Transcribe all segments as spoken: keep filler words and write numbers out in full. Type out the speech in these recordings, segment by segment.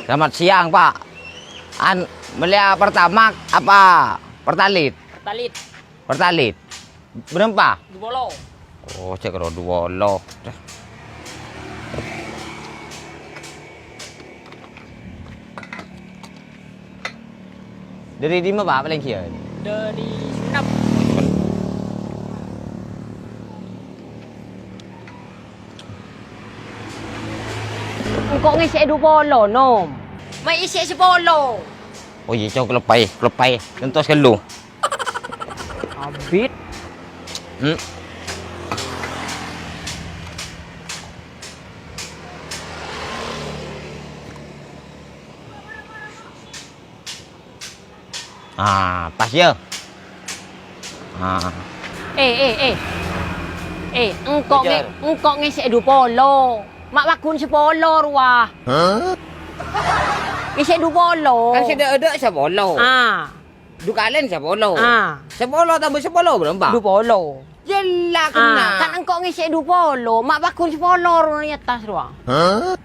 Selamat siang, Pak. An, mellèya Pertamax apa Pertalite? Pertalite. Pertalite. Bârâmpa? Dupolo. Oh, cè' karo dupolo. Dâri dimma, Pak, palèng ghiyâ? Dâri Sumenep. Engko' ngèssè'è dupolo, Nom. Ma' èssè'è sapolo. Oh iyâ, Cong, kaloppaè, kaloppaè. Ngentos ghâllu. Abit. Hmm. Ah, pas, yâ. Ah. Eh, eh, eh. Eh, engko' nge-, Bâjâr. Engko' ngèssè'è dupolo. Ma' paggun sapolo rowa. Hah? Ngèssè'è dupolo. Kan sè dâ'-adâ' sapolo. Ah. Dukalèn sapolo. Ah. Sapolo tambâ sapolo bârâmpa? Dupolo. Yella, ah, kennèng. Kan engko' ngèssè'è dupolo, ma' paggun sapolo rowa è attas rowa. Hah?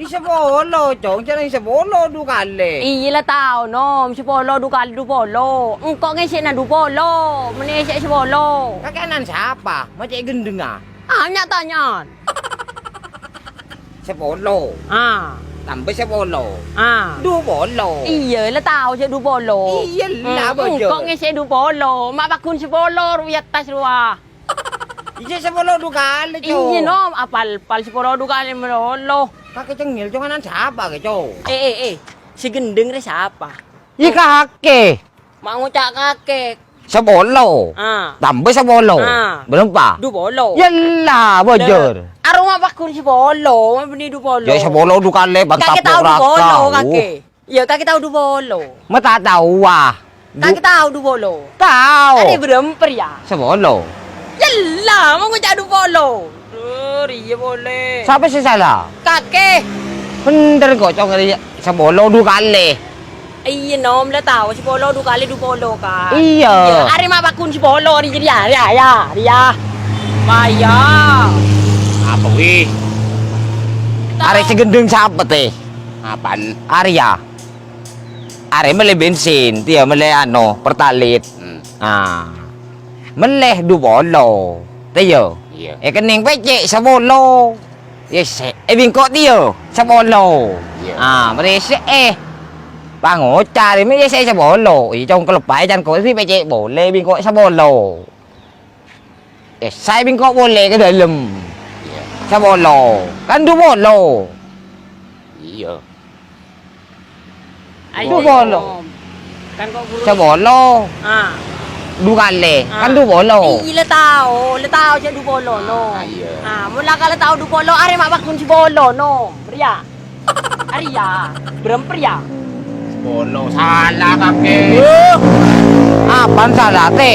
Iyâ sapolo, Cong, jhâ' sapolo dukalè. Iyâ la tao, Nom, sapolo dukalè dupolo. Engko' ngèssè'è dupolo, mènnè ngèssè'è sapolo. Kakè ana'na sapa? Ma' cè' gendhengnga. Ah, nya-tanya'an. Sapolo. Ah. Tambâ sapolo. Ah. Dupolo. Iyâ, la tao jhâ' dupolo. Iyâ, la, hmm, bâjâr. Engko' ngèssè'è dupolo. Ma' paggun sapolo rowa è attas rowa. Iyâ, sapolo dukalè, Cong. Iyâ, Nom. Apal, pal sapolo dukalè malolo. Kakè cengngel, Cong, ana'na sapa, kakè, Cong? Eh, eh, eh. Sè gendheng rè sapa? Iyâ, kakè. Ma' ngoca' kakè. Sapolo. Ah. Tambâ sapolo. Ah. Bârâmpa? Dupolo. Yella, bâjâr. Aroma paggun sapolo, ma' bânnè dupolo. Yâ, sapolo dukalè, bân kakè tao dupolo, kakè. Iyâ, kakè tao dupolo. Ma' ta' tao, wah. Kakè tao dupolo. Tao. Arè bârâmpa rèya? Sapolo. Yella, ma' ngoca' dupolo. Duh, rèya polè. Sapa sè sala? Kakè. Bhendher kok, Cong, rèya sapolo dukalè. Iyâ, Nom, la tao, sapolo dukalè dupolo, kan? Iyâ. Iyâ, arè ma' paggun sapolo, rèya, rèya, rèya, rèya. Paya. Apa, wi? Arè sè gendheng sapa, tè? Apaan? Arèya. Arè mellè bensin, tèya mellè, ano, Pertalite. Hmm. Ah. Mellè dupolo, tèya. Iyâ. Èkennèng pècè' sapolo. Yâ, sè, è bingko' tèya, sapolo. Iyâ. Ah, marè sè, eh. Pangoca' rè, mè' yâ sè sapolo. Iyâ, cong kaloppaè can ko' rè pècè' polè bingko' sapolo. Eh, saè bingko' polè ka dâlem. Iyâ. Sapolo. Kan dupolo. Iyâ. Ayo, dupolo. Kan kok guru. Sapolo. Ah. Dukalè. Ah. Kan dupolo. Iyâ, la tao, la tao jhâ' dupolo, no. Ah, iyâ. Ah, mon la kala tao dupolo, arè ma' paggun sapolo, no. Rèya. Arèya. Bârâmpa rèya? Sapolo. Sala, kakè. Wuh. Apaan sala, tè?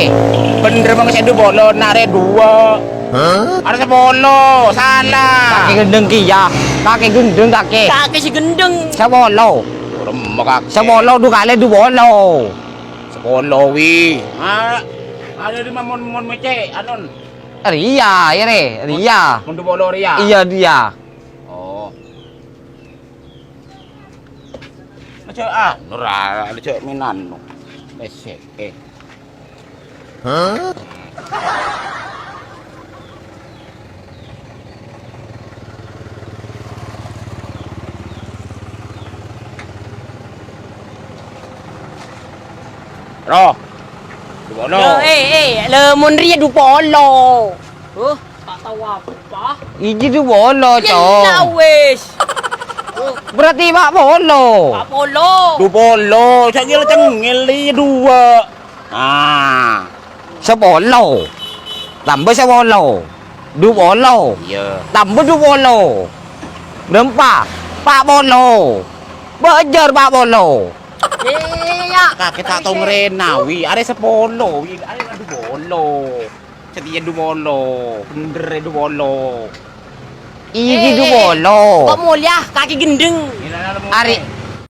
Bhendher mon sè dupolo, narè duwâ'. Hah? Arè sapolo, sala. Kakè gendheng kèya. Kakè gendheng, kakè. Kakè sè gendheng. Sapolo. Remma kakè. Sapolo, dukalè dupolo. Sapolo, wi. Ah, ada di ma-, mon, mon mècè', anon. Rèya, yâ, rè. Rèya. Mon dupolo rèya? Iyâ, rèya. Oh. Aja, ah, ora, aja mèn anu. Pesek, eh. Hah? Roh. Dupolo. Lho, eh, eh, lho, mon rèya dupolo. Huh? Ta' tao apa? Iji dupolo, Cong. Yâ, wis. Berarti pa' polo. Pa' polo. Dupolo, ca'na cengngel, iyâ, duwâ'. Ah. Sapolo. Tambâ sapolo. Dupolo. Iyâ. Tambâ dupolo. Bârâmpa? Pa' polo. Bâjâr pa' polo. Iyâ, iyâ, iyâ. Kakè ta' tao ngrèna, wi. Arè sapolo, wi. Arè dupolo. Satèya dupolo, bhendher è dupolo. Iyâ, eh, eh, dupolo. Kok molèya, kakè gendheng. Arè,